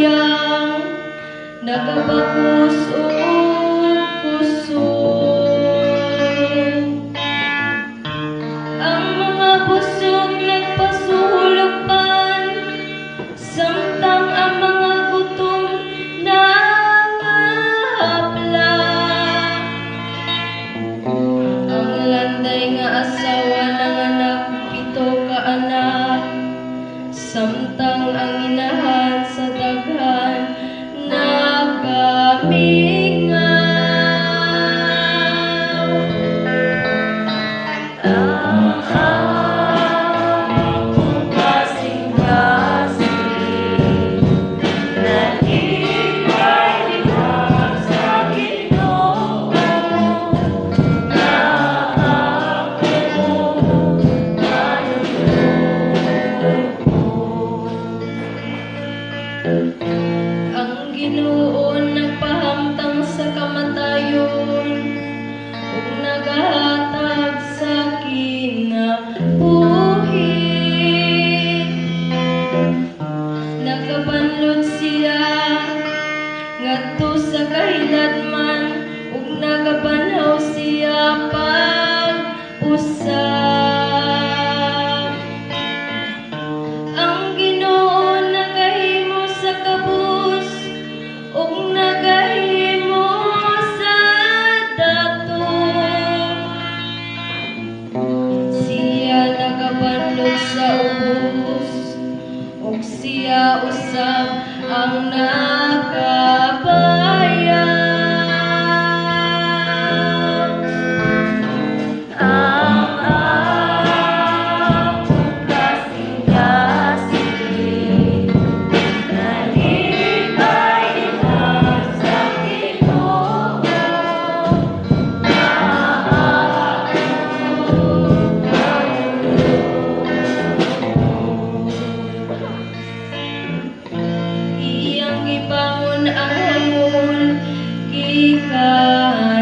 Sayang nagabakos og kusog. Ang mga busog nagpasulukban, samtang ang mga gutom nangahapla. Ang landay nga asawa nanganak 7 ka anak, samtang ang inahan sa daghan nagamingaw. Ang akong kasing-kasing nalipay diha sa Ginoo nga akong manunubos. Ang Ginoo nagpahamtang sa kamatayon ug nagahatag sa kinabuhi. Nagabanlot siya ngadto sa kahiladman ug nagabanhaw siya pag-usab. Ang Ginoo nagahimo sa kabus ug nagahimo sa dato. Siya nagabanlot sa ubos ug siya usab ang nagabayaw. Ang akong kasing-kasing nalipay diha sa Ginoo nga akong manunubos. Iyang gibangon ang hamul gikan